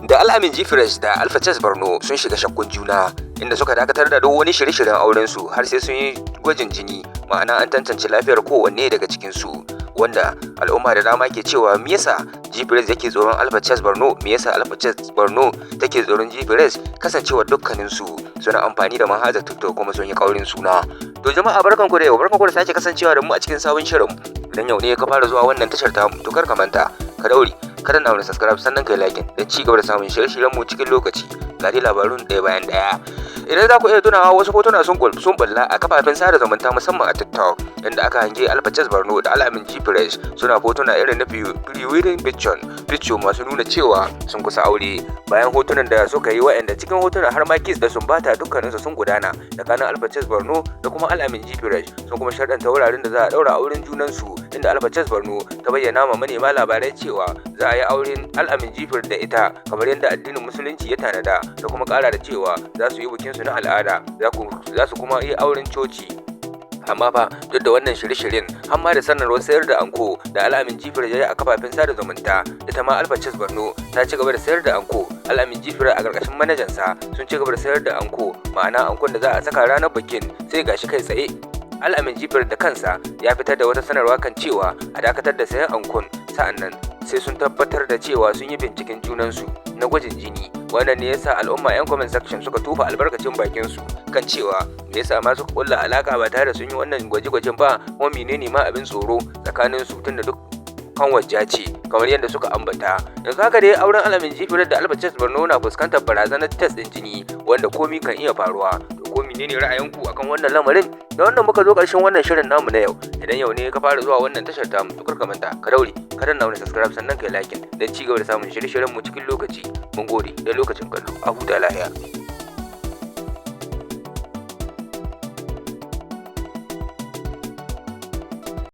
Da Al'amin G-Fresh da Alpha Chess Borno sun shiga shakkun juna, inda suka dakatar da duk wani shirye-shiryen auren su har sai sun yi gwajin jini, ma'ana an tantance lafiyar kowanne daga cikin su, wanda al'umma da dama ke cewa me yasa G-Fresh yake tsoron Alpha Chess Borno, me yasa Alpha Chess Borno take tsoron G-Fresh, kasancewa dukkanin su suna amfani da manhajar TikTok kuma sun yi kaurin suna. To jama'a, barkanku da yau, barkanku da sake kasancewa da mu a cikin sabon shirin. Idan yau ne ka fara zuwa wannan tashar tamu, to kar ka manta ka daure ka danna wani subscribe, sannan kai like don ci gaba da samun shirye-shiryen mu cikin lokaci. Ga dai labarun ɗaya bayan ɗaya. Idan za ku iya tunawa, wasu hotuna sun bulla a kafafen sada zumunta, musamman a TikTok, inda aka hange Alpha Chess Borno da Al'amin G-Fresh suna hotuna irin na pre-wedding picture masu nuna cewa sun kusa aure. Bayan hotunan da suka yi, wa'anda cikin hotuna har ma kiss da sumbata dukkaninsu sun gudana tsakanin Alpha Chess Borno da kuma Al'amin G-Fresh, sun kuma sharɗanta wuraren da za a ɗaura auren junansu, inda Alpha Chess Borno ta bayyana ma manema labarai cewa za a yi auren Al'amin G-Fresh da ita kamar yadda addinin Musulunci ya tanada, da kuma ƙara da cewa za su yi bikinsu na al'ada, za su kuma yi auren coci. Amma fa duk da wannan shirye-shiryen, har ma da sanarwar sayar da anko da Al'amin G-Fresh ya yi a kafafen sada zumunta, ita ma Alpha Chess Borno ta ci gaba da sayar da anko. Al'amin G-Fresh a ƙarƙashin manajansa sun ci gaba da sayar da anko, ma'ana ankon da za a saka ranar bikin. Sai gashi kai tsaye Al'amin G-Fresh da kansa ya fitar da wata sanarwa kan cewa a dakatar da sayan ankon, sa'annan sai sun tabbatar da cewa sun yi binciken junansu na gwajin jini. Wannan ne yasa al'umma 'yan comment section suka tofa albarkacin bakin su kan cewa me yasa ma suka kulla alaka ba tare da sun yi wannan gwaje-gwajen ba, kuma menene ma abin tsoro tsakanin su, tunda duk kan wajja ce kamar yadda suka ambata. Yanzu haka dai auren Alamin G-Fresh da Alpha Chess Borno na fuskantar barazanar test din jini, wanda komi kan iya faruwa. To ko menene ra'ayinku akan wannan lamarin? Da wannan muka zo ƙarshen wannan shirin namu na yau. Idan yau ne ka fara zuwa wannan tashar tamu, to kar ka manta ka daure ka danna wani subscribe, sannan kai like don ci gaba da samun shirye-shiryen mu cikin lokaci. Mun gode da lokacin kallo, a huta lahiya.